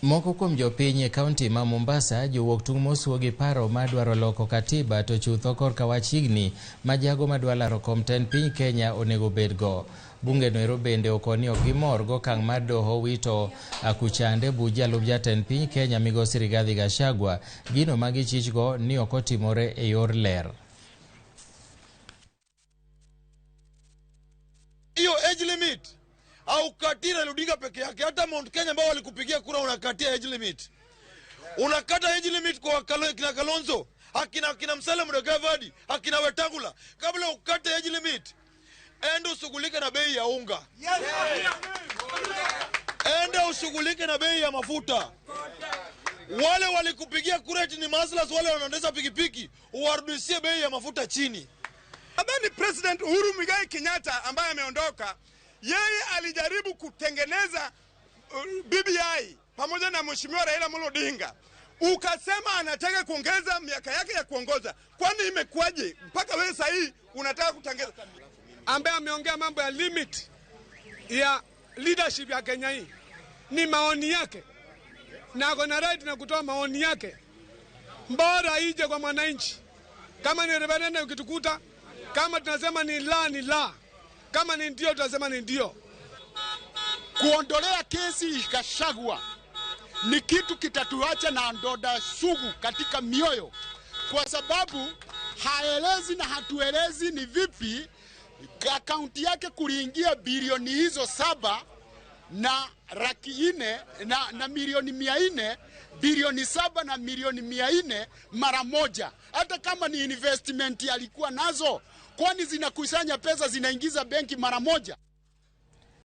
Moko kuom jopiny e kaunti ma Mombasa jowuok tung' mosuo gi paro mar dwaro loko katiba to chutho korka wach higni ma jago madwa laro kom tend piny Kenya onego bedgo. Bunge noero bende okoni ok gimor gokang' mar doho wito akuchande buch jalup jatend piny Kenya migosi Rigathi Gachagua, gino ma gichichgo ni ok otimore e yor ler. Hiyo age limit haukatii Raila Odinga peke yake, hata Mount Kenya ambao walikupigia kura unakatia age limit. Unakata age limit kwa kina Kalonzo, akina Musalia Mudavadi, akina Wetangula. Kabla ukate age limit, enda ushughulike na bei ya unga. Enda ushughulike na bei ya mafuta. Wale walikupigia kura eti ni maslas, wale wanaendesha pikipiki, uwarudishie bei ya mafuta chini. Nadhani President Uhuru Muigai Kenyatta ambaye ameondoka, yeye alijaribu kutengeneza BBI pamoja na Mheshimiwa Raila Amolo Odinga. Ukasema anataka kuongeza miaka yake ya kuongoza. Kwani imekuwaje mpaka wewe sasa hii unataka kutengeza? Ambaye ameongea mambo ya limit ya leadership ya Kenya hii ni maoni yake, na ako na right na kutoa maoni yake. Bora ije kwa mwananchi. Kama ni referendum ukitukuta, kama tunasema ni la ni la, kama ni ndio tunasema ni ndio. Kuondolea kesi Gachagua ni kitu kitatuacha na ndoda sugu katika mioyo, kwa sababu haelezi na hatuelezi ni vipi akaunti yake kuliingia bilioni hizo 7 na laki nne na milioni mia nne, bilioni 7 na milioni mia nne mara moja. Hata kama ni investment alikuwa nazo, kwani zinakusanya pesa zinaingiza benki mara moja?